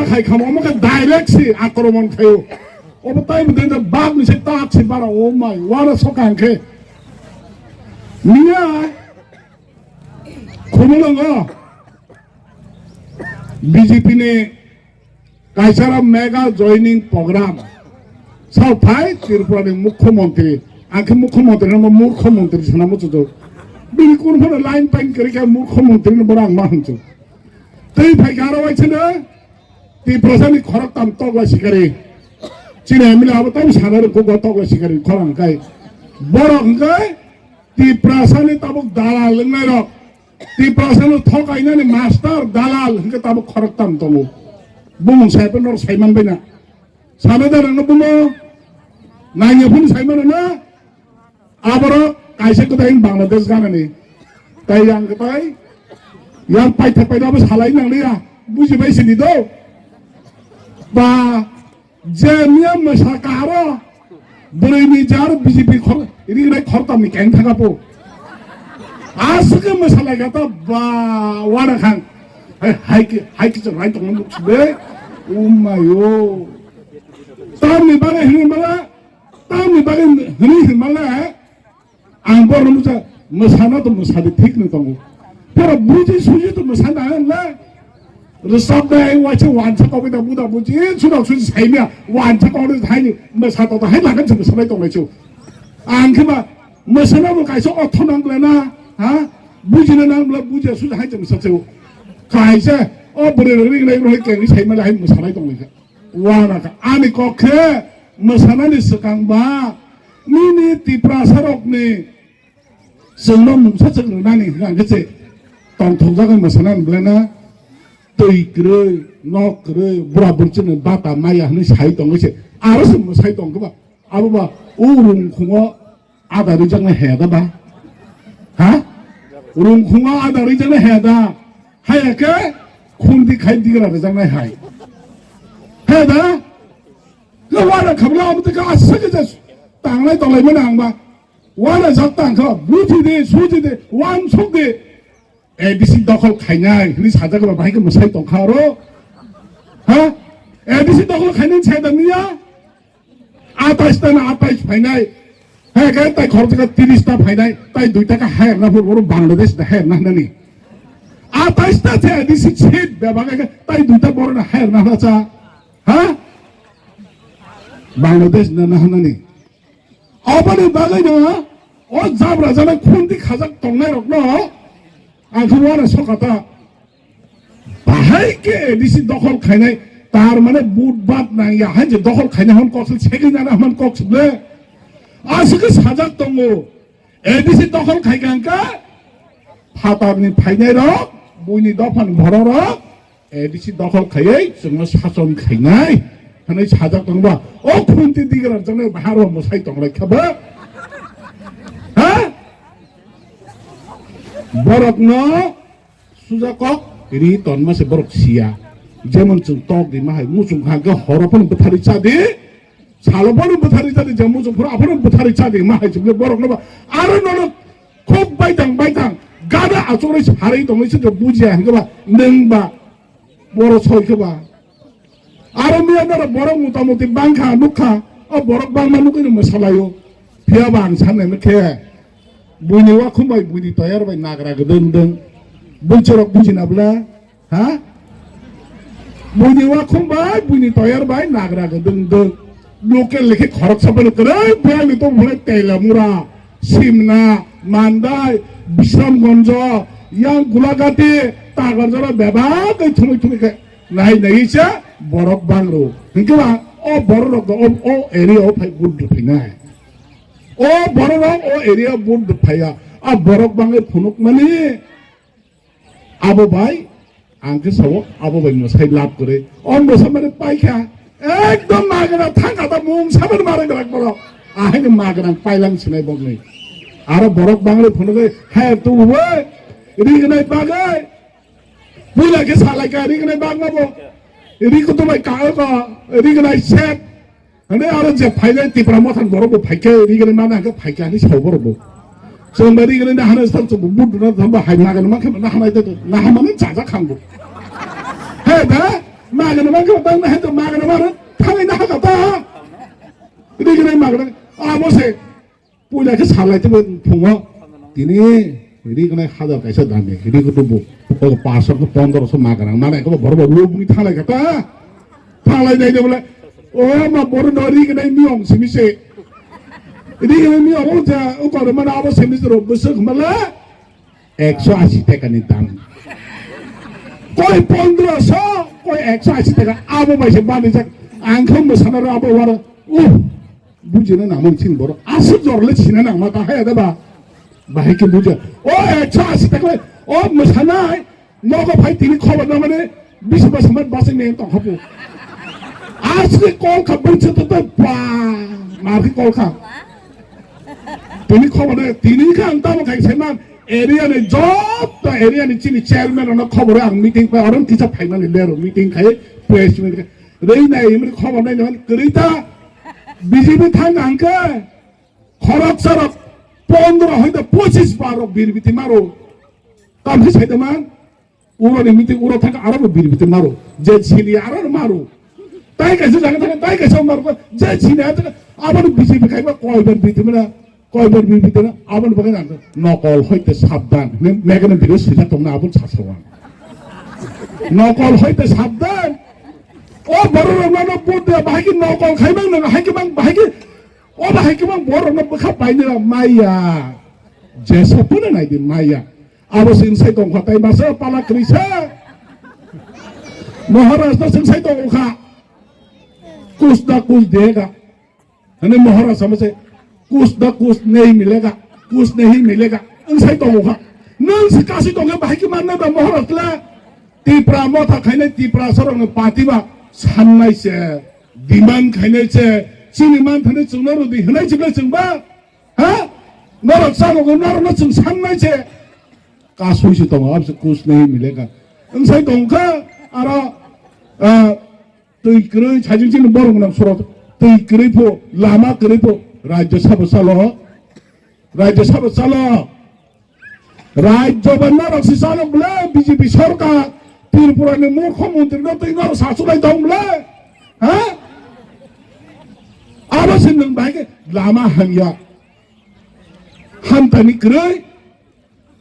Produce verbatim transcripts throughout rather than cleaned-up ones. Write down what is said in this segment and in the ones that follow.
khai khamo, omo khe direct si akromon khaio. Obo tai bo de bak ni se tak si bara, oh my, wara soka hwnkhe. Miya Khumulwngo B J P ni kaisara mega joining program. Sao phai Tripura ni Mukhyamantri, ang khe Mukhyamantri no Murkhyamantri sanamo chujo. Bini kun phano line pain kwrwi khe Murkhyamantri no borok ang ma hwnchu. Tei phai khe aro waisano Tiprasa ni khorok tam tokla sikari. Chini M L A abo tam sana rwkho go tokla sikari khorang kai. Borok hwnkhe Tiprasa ni tabuk dalal wngnai rok. Tiprasa no thokainani master dalal hwnkhe tabuk khorok tam tongo. Bumung sai phano norok sai man baina. Sana da nangno bumo. Nangya phano sai mano na. Aborok kaisa kwtai Bangladesh ganani. Tai yang kwtai. Yang paitha paitha abo salai nangliya. Buji bai sini do. Ba je miya masa karo. Bwrwi ni jar B J P khor, ri rai khor tam ni keng thaka po. Aswk masa lai kata ba wara khang. Hai, hai ki, hai ki rai tong be. Umayo. Tam ni bagwi hini mala. Tamni bagwi hwnwi hwnmale, ang borokno mwsa, mwsana to mwsadi thik no tongo. Phoro buji suji to mwsana hwnle, rwchapnai waisa wansa kogwi da buda buji, sudak suji saimya, wansa kogwi haini mwsa to hai lagan se mwsanai tongnai chu. Ang khe ba mwsana bo kaisa otho nang bwlai na, ha? Bujina nang bwlai buji suji hai se mwsa chu. Kaisa o bwrwi rok ringnai rok hai kengwi saimale hai mwsanai tongnai kha. Wana kha ani kok khe mwsanani swkang ba nini Tiprasa rokni chwngno mungsa chwng rwnani hwnkha khe se tongthokjagwi mwsanani bwlai na twi kwrwi, nok kwrwi, bura burchini bata maya hwnwi sai tongwi se aro se mwsai tongkhe ba abo ba o rungkhungo ada rijaknai haya da ba? Ha? Rungkhungo ada rijaknai haya da? Haya khe khundi khai digra rijaknai hai. Haya da? Khe wara khabla omo tei khe aswk khe je tanglai tonglaimani ang ba. Wara jak tang kha, buji de, suji de, wansuk de. A D C dokhol khainai hwnwi sajak ba bahai khe mwsai tong kha aro. Ha? A D C dokhol khainai sai da miya? Atais ta na atais phainai. Hai khe tai khorok jaka tiris ta phainai. Tai dui taka hai na phur boro Bangladesh da hai na nani. Atais ta the A D C seat bebak khe tai dui ta boro na hai na cha. Ha? Bangladesh na na nani. Oboni bagwi no o jabra jana khundi khajak tongnai rok no ang khe wana sokata. Bahai khe A D C dokhol khainai, tar mane but bat nang ya, hai je dokhol khainai hon kok se, segwi nana hon kok se ble. Aswk khe sajak tongo, A D C dokhol khai kha hwnkhe phatar ni phainai rok, buini dopha ni borok rok, A D C dokhol khaiwi chwngno sason khainai, hwnwi sajak tongo ba. O khunti digra jaknai bahai rok mwsai tonglai kha ba. Ha? Borok no Suja kok ri tonma se borok siya. Jemon chwng tok di ma hai muchung kha hwnkhe horo phano bwtharwi cha di, salo phano bwtharwi cha di, je muchung phano aphano bwtharwi cha di ma hai chwng borok no ba aro nono khuk baitang baitang gada achugwi sarwi tongwi se bujiya hwnkhe ba nwng ba borok soi khe ba. Aro miya norok borok mota moti bangkha nukha, o borok bangma nukwi no mwsalaio. Phiya ba ang sanai khe, buini wakhum bai buini toyar bai nagra gdwng dwng. Bwchorok bujina bwla, ha? Buini wakhum bai buini toyar bai nagra gdwng dwng. Local lekhe khoroksa bai kwrwi bwlai ni tong bwlai Teilamura, Simna, Mandai, Bisramganjo, yang Gulagati, Tagarjora bebak kai thumui thumui khe. Nai nai se borok bangro. Hinkhe ba o borok rok o, o area o phai vote rwphainai. O borok rok o area vote rwphaiya. A borok bangwi phunukmani abo bai ang khe sao abo bai mwsai lab kwrwi. O mwsa mani paikha. Ekdom magana thangkha ta mung samani mara grak borok. Ahaini magana pailang sinai bokni. Aro borok bangwi phunugwi hai tubuwi rignai bagwi. Puila khe salai kha, rignai bagma bo. Ri kutu bai ka, ka, rignai set. Hande aro je phainai Tipra Motha ni borok bo phaikhe, rignai mana khe phaikhe ani sao borok bo. Chwng bai rignai na hana stam chwng bo but na thamba hai nagan ma khe na hana ite na hamani chaja khang bo. He da, Magana mangkha tang na hento magana maro thangai na haka ta. Ri gwnai magana amo se puila khe salai tebo phungo tini ri gwnai hajar kaisa dami ri kutu bu o paso ko pondro so magana mana ko bor bor lubni thanglai kha ta. Thanglai nai de bole o ma bor no ri gwnai miyong simi se ri gwnai miyong o ja o kor mana abo simi ro bwswk mala. Ekso ashi taka ni dam. Koi pondroso, koi ekso ashi taka abo bai se bani jak. Ang khe mwsana ro abo waro. Uh, bujina nang mon chin boro. Aswk jor le sina nang ma ta haya da ba. Bahai ke buja. O ekso ashi taka le. O mwsana hai. Nogo phai tini khobor na mane bisi basi man basi ne tong hapu. Aswk kol kha bungse to to ba. Mar kol kha. Tini khobor de, tini khe ang tamo khai saiman area ni joto area ni chini chairman rokno khobor ang meeting pai orom kisa phaimani lero meeting khai press meet khai. Rei nai imri khobor nai nang kwrwi ta B J P thang ang khe khorok sarok pondro hoite pochis bar rok bir biti maro. Tam khe sai da man. Uro ni meeting uro thang aro bo biri biti maro. Je chini aro maro. Tai kaisa jaga thang tai kaisa maro. Je chini aro abo B J P khai ba koi bar biti mana koi bar biri biti na abo ni bagai nang nokol hoite sabdan. Megan video sujak tong na abo sasawan. Nokol hoite sabdan. O boro rok no bud bahai ki nokol khai mang nang hai ki mang bahai ki o bahai ki mang boro rok no bwkha pai na maya. Jesa puna nai di maya. Abo sing sai tong kha tai masa pala krisa. Maharaj no sing sai tong kha. Kus da kus dega. Ani Maharaj sama se kus da kus nahi milega. Kus nahi milega. Ang sai tong kha. Nang se kasi tong kha bahai ki manna da Maharaj la. Tipra motha khainai Tipra sarong party ba sannai se. Demand khainai se. Chini man thani chungna rudi hinai chibla chungba. Ha? Norok chalogo norokno chwng sannai se. Kasui se tongo, abse kus nahi milega. Wngsai tongkha, aro, ah, twi kwrwi, sajing chini borok nang soro, twi kwrwi pho, lama kwrwi pho, Rajya Sabha chalo, Rajya Sabha chalo. Rajya ba norok si chalo bwle B J P sorkar, Tripura ni murkho montri no twi norok sasulai tong bwle. Ha? Abo se nwng bai khe lama hamya. Hamtani kwrwi.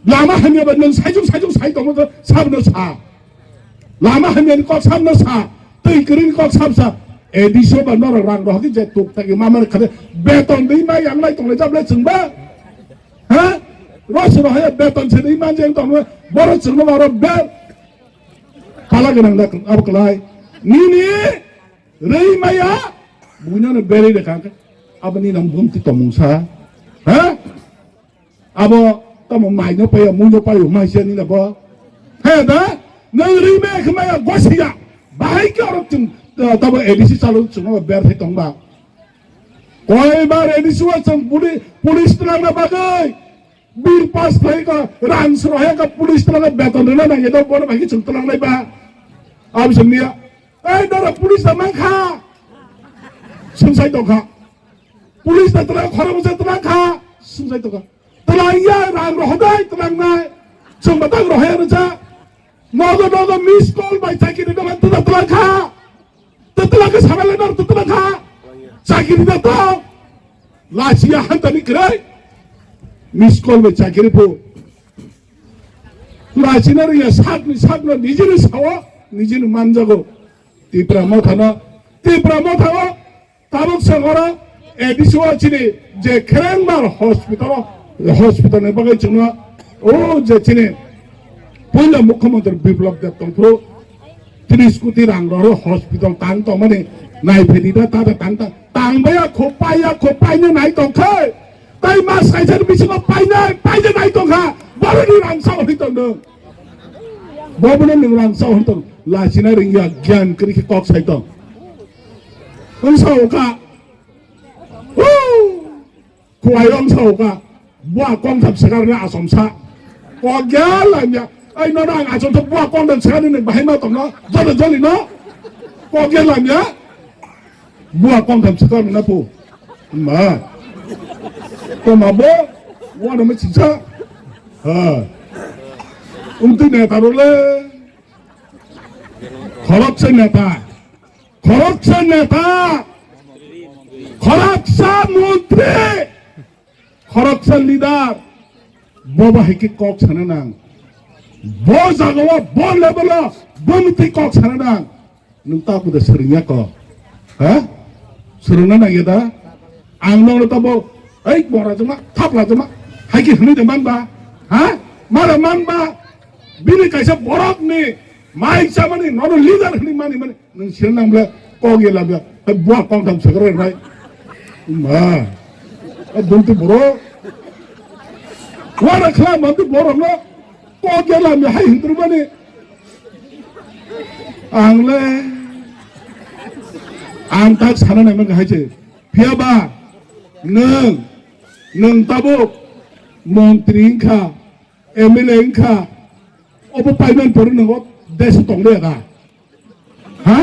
Lama hamya ba nwng saijung saijung sai tongmo to sabno sa. Lama hamya ni kok sabno sa. Twi kwrwi ni kok sab sa. A D C o ba norok rang rohor khe je tuk tagi mama khade beton dei ma yang lai tonglai jab lai chwng ba. Ha? Ro se rohor beton se dei man jeng tongmo boro chwng no ro be. Pala gwnang da abo kwlai. Nini rwi maya buino no berwi rekha khe. Abo ni nang bumti tomung sa. Ha? Abo tamo mai no paya, mui no payo, mai se ni na bo. He da, nang ri me khma ya gosi ya. Bahai ke orok chung, tabo A D C chalo chung ber thai tong ba. Koi bar A D C wa chung puli-, police tlang na bagai. Bill pass khai ka, rang sro he ka, police tlang na beton na na ye do bo na bahai chung tlang nai ba. Am sum niya. Ai dara police da mang kha. Sum sai tong kha. Police da tlang khoro mo se tlang kha. Sum sai tong kha. Twlang ya rang rohodai tlangnai. Chwng batang rohaya rwja. Nogo nogo miss call bai chakiri dogan twlang twlang kha. Twlang kha samalai nor twlang kha. Chakiri da to. Lachiya hantani kwrwi. Miss call bai chakiri phu. Lachina rwya sakni sakno nijini sawo nijini manjago. Tipra mothano Tipra mothao Tabuk se oro A D C o chini je Kherengbar hospital o, hospital ni bagwi chwngno o je chini puila mukhyamantri Biplab Deb tongphuru tris koti rang roro hospital tang tongmani naiphedi da tada tang tang tang baya kho paya kho paina nai tongkhe tai mas kaisa bisingo paina paina nai tongkha boroni rang sao hoi tongno bobono nwng rang sao hoi tong lachina ringya gyan kwrwi khe kok sai tong. Wng sao kha. Woo! Kuwai wng sao kha. Bua kongtham swkar na asom sa. Kok ya lamya. Ai no ang asom to bua kongtham swkar ni bahai ma tong no. Jole jole no. Kok ya lamya. Bua kongtham swkar na pu. Ma. Ko ma bo. Wa no ma chicha. Ha. Umti ne tarole. Khoroksa neta, khoroksa neta, khoroksa montri, khoroksa leader, bo bahai khe kok sana nang. Bo jagao, bo level-o, bo mutwi kok sana nang. Nwng ta kuda swrwngya kok? Ha? Swrwngna nangya da? Ang nokno tabo, ei, bora joma, thapla joma, hai khe hwnwi de manba? Ha? Mara manba? Bini kaisa borokni mai chamani, nono leader hwnwi mani, mani, nwng sirnang bla, kok ya labla, hai buak kok tham sakra rai. Ma. Hai buntu boro. Wara khla mantu borokno. Kok ya lamya hai hindru mani. Ang le, ang tak sana nai mangka hai se. Phiya ba, nwng, nwng tabuk montri wngkha, M L A wngkha, obo paiman pore nwng o desh tong le da. Ha?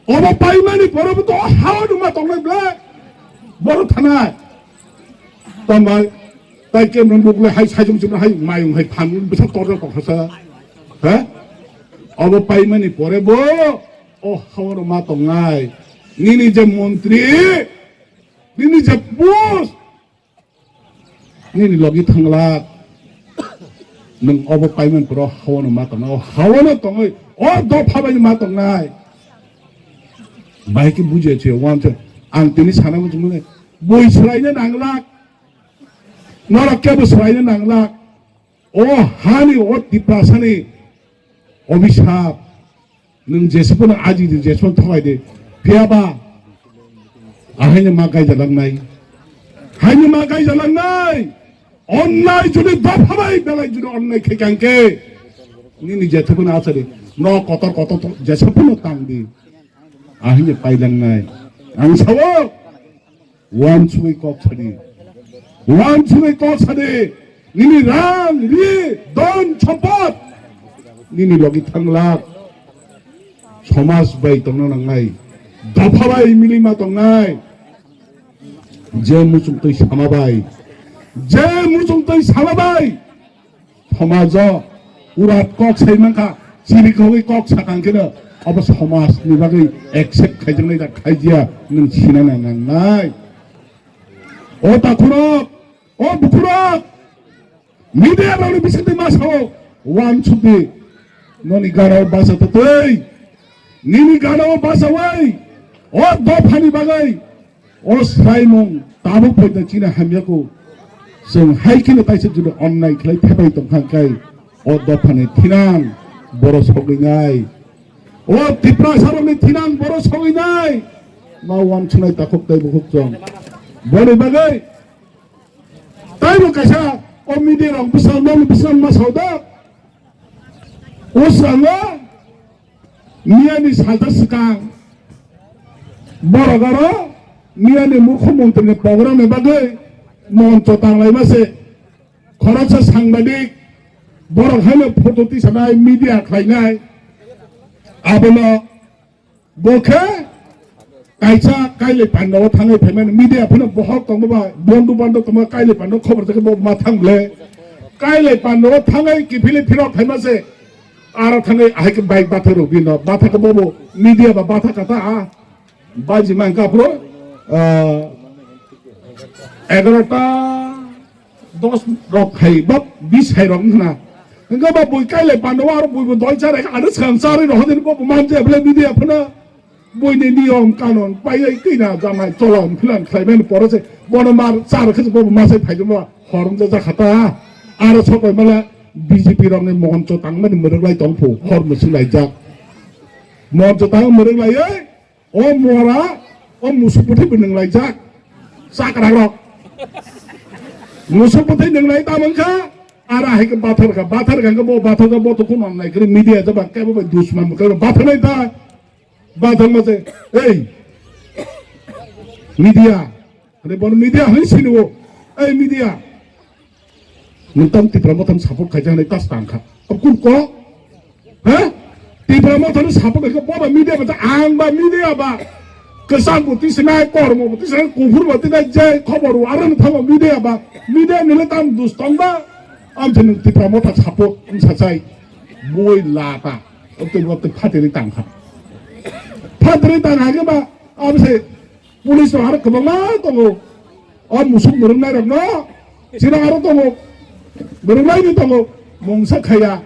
Obo paimani pore bo to hao numa tong le ble. Boro thanai. Tambai, tai kemrang buk le hai saijong chumra hai mayung hai phan bwsa torjak tongkhasa. Ha? Obo paimani pore bo o hawano ma tongnai. Nini je montri, nini je post, nini logi thanglak. Nwng obo paiman pore o hawano ma tongnai. O hawano tongoi, o dopha bai ma tongnai. Bai khe bujiya che, wan che. Ang tini sana muchung mane. Bui swlaina nanglak. Norok kebo swlaina nanglak. O hani, o Tiprasani obisap. Nwng jesupano aji di, jesupano thokai di. Phiya ba, ahaini ma gaijalangnai. Haini ma gaijalangnai. Onnai jodi dopha bai belai jodi onnai khe kang khe. Nini jesupano asari. No kotor kotor to jesupano tang di. Ahaini pailangnai. Ang sao. Wansugwi kok sadi. Wansugwi kok sadi. Nini rang, ri, don, sompot. Nini logi thanglak. Somaj bai tongna nangnai. Dopha bai milima tongnai. Je muchung twi sama bai. Je muchung twi sama bai. Somajo urat kok sai mankha, chini khogwi kok sakang kheno, obo somajni bagwi accept khaijaknai da khaijiya, nwng sinana nangnai. O takhurok, o bukhurok, media rokni bisingtwi ma sao, wansukdi, noni gana o basa twtwi, nini gana o basa wai, o dophani bagwi, O swraimung tabuk poito chini hamya kho. Chwng hai kheno taisa jodi onnai khlai thepai tongkha khe o dophani thinang boro sogwi nai. O Tiprasarokni thinang boro sogwi nai. Ma wansuknai takhuk tei bukhuk chwng. Boni bagwi taibo kaisa o media rok bwskango, nokni bwskango ma sao da. O salo miyani salsa swkang borok aro miyani mukhyamantri ni program ni bagwi moncho tanglaima se khoroksa sangbadik borok haino photo tisanai media khlainai abono Bo khe kaisa Kailai Panda o thangwi phaimani media phano bohok tongma bai, bondu bando tongma Kailai Panda o khobor jakhe bo ma thang le. Kailai Panda o thangwi kiphilwi phirok phaima se. Aro thangwi ahai khe bike batha rok bino, batha khe bobo media ba batha kata a. Baji man kha phro, ah, egarota dos rok hai ba bis hai rok wngkha na. Hingke ba bui Kailai Panda o aro bui bo doi chare, ano swkang charwi rw hwnwi bo bo man je bwle media phano buini niyom kanon paiwi twina jamai cholon philan khlaimani poro se bono mar char khe bo bo ma sai phai bo hor wngja jakha ta. Aro sokoi mala B J P rokni moncho tangmani mwrwk lai tong phu hor mwswk laijak. Moncho tang mwrwk laiwi O mora, o musuk bwthai bo nwng laijak. Chakra rok. Musuk bwthai nwng lai ta mankha. Ara hai khe bathar kha, bathar kha khe bo bathar kha bo to khun nai khe media jaba kebo bai dusman bo kebo bathar nai ta. Bathar ma se, ei. Media. Hwnwi bono media hwnwi sini o. Ei media. Nwng tamo Tipra Motha ni support khaijak hinwi tas tang kha. Abo kunu kok? He? Tipra Motha ni support khaikhe boba media ba ang ba media ba. Kwchang bo tisinai, kormo bo tisinai, kuphur bo tisinai, je khobor o aro no thango media ba. Media ni le tamo dus tong ba. Amse nwng Tipra Motha support wng sachai. Boi lata. Tei bo tei phatiri tangkha. Phatiri tangkha khe ba abo se police rok aro kwbangma tongo. O musuk mwrwknai rokno chini aro tongo. Mwrwknai ni tongo. Mungsa khaya.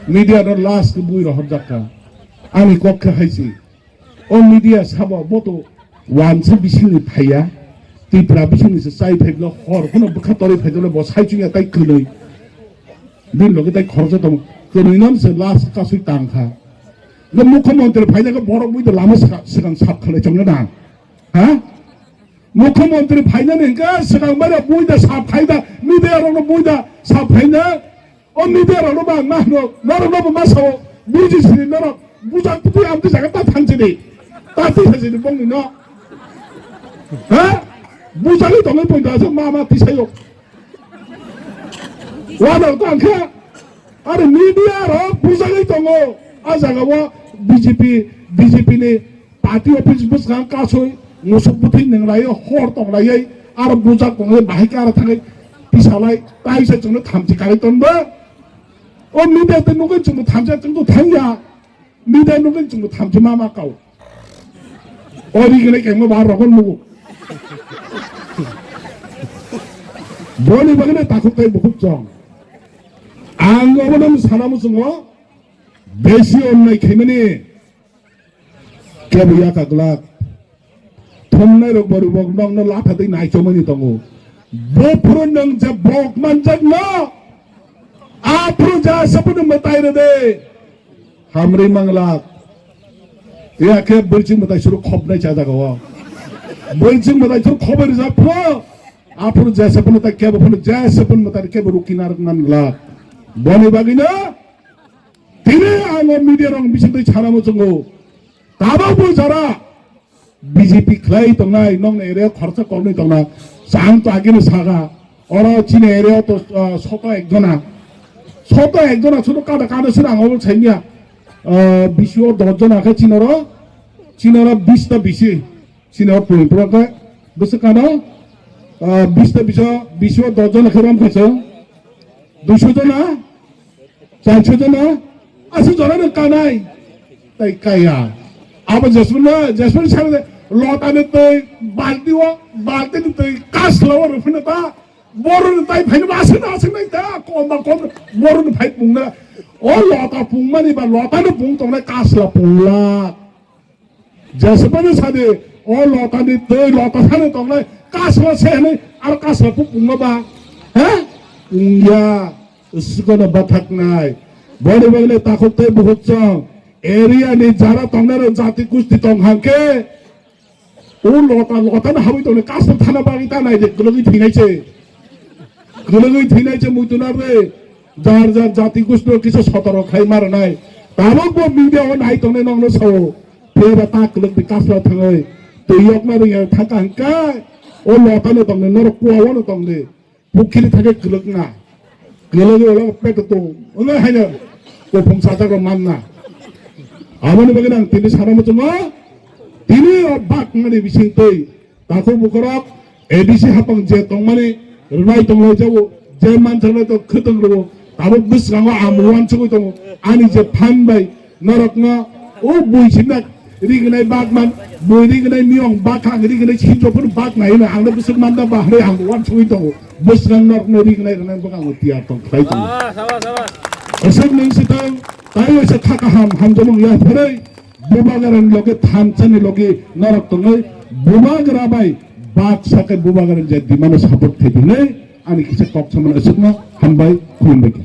Media no last bui rohorjak kha. Ani kok khe hai se. O media sabo bo to wansa bisingni phaiya, Tripura bisingni se chai phaikhe hor phano bwkha torwi phaikhe bo sai chwngya tai kwnwi. Bini loge tai khoroksa tongo, kwnwi no se last kasui tangkha. No mukhyamantri phaina khe borok bui da lama swkang, swkang sap khalai chongna na. Ha? Mukhyamantri phainani hwnkhe swkang bai da bui da sap khai da, media rok no bui da sap khaina. O media rok no ba ang ma hwno, norok no bo ma sao, B J C ni norok bujak twi ang twi jaga ta thang chini, ta twi sa chini bongni no. Ha? Bujagwi tongwi poito aswk ma ma twi sayo. Wa rok ta ang khe, are media rok bujagwi tongo, a jaga o B J P, B J P ni Party office bwskang kasui musuk bwthwi nwnglaiwi hor tonglaiwi aro bujak tonglaiwi bahai khe aro thangwi tisalai taisa chwngno thamchi kalai tonbo. O media tei nugwi chwngno thamchi chwngno thangya. Media nugwi chwngno thamchi ma ma kao. O ri gwnai kengma ba rogon nugo. Boni bagwi takhuk tei bukhuk chong. Ang obono sana muchungo besi onnai khaimani. Kebo yaka glak. Thumnai rok bori bok nokno latha twi naichomani tongo. Bophuru nwng je bok manjakno, aphuru ja sabuno mwtai rwdi. Hamri manglak. Yakhe bwrwchwng mwtai suru khopnai cha jaga o. Bwrwchwng mwtai suru khobai rwjak phuru. Aphuru ja sabuno tai kebo phuru ja sabuno mwtai kebo rukina rwk manglak. Boni bagwino tini ang o media rok bisingtwi sana muchungo. Tabukbo jara B J P khlai tongnai, nokni area khoroksa koknwi tongna. Ang to agini saga, oro chini area to, ah, soto ekjona. Soto ekjona, soto kada kada sira ang obo saimya. Ah, bisio dos jona khe chinoro, chinoro bis ta bisi. Chinoro pung pura khe bwswk kano, ah, bis ta biso, bisio dos jona khe rom khaisa. Duiso jona, charso jona, aswk jora no kanai. Tai kaya. Abo jesmano, jesmano sari de, lota ni twi, balti o, balti ni twi, kasla o rw phino ta, boru ni tai phaino aswk no aswk nai ta, kom ba kom, boru ni phai pung na. O lota pung mani ba, lota no pung tong nai, kasla pung la. Jesepano sadi, o lotani twi lota thani tongnai, kasla se hwnwi, aro kasla phu pungma ba? He? Pungya, sikono bathaknai. Boni bagwi takhuk tei bukhuk chwng, area ni jara tongnai rok jati gusti tong hangkhe, o lota, lotano habwi tongnai, kasla thana bagwi ta nai de, kwlwgwi thwinai se. Kwlwgwi thwinai se muitu narwi, jar jar jati gusti no kisa sotoro khai ma rwnai. Tabuk bo media o nai tongnai nokno sao. Phiyaba ta kwlwk di kasla thangwi. Twi yokna rwngya thangka hwnkhe. O lotano tongdi, norok kuawano tongdi. Pukhiri thangkhe kwlwkna. Kwlwgwi olo pet tong. Wngwi haino. Kophung sajak rok manna. Aboni bagwi ang tini sana muchungo. Tini o bakmani bisingtwi. Takhuk bukhurok A D C hapang je tongmani rwnai tonglai jago, je manjaknai tong khwtwng rwo, tabuk bwskango ang uansugwi tongo. Ani je phan bai norokno o bui sina rignai bakman, bui rignai miyong bakhang rignai sinjo phuru bak nai hwnwi ang bwswk manda ba hwnwi ang uansugwi tongo. Bwskang norokno rignai rwnai bwkhango tiyar tong khlai tongo. Ah, sabas, sabas. Aswk nwng swtang, tai waisa kha kaham hamjakmung ya pherwi. Bubagrani loge thansa ni loge norok tongwi Bubagra bai baksa khe Bubagrani je demand no support khe dinai ani kisa kok samani aswkno hambai khulumbai khe.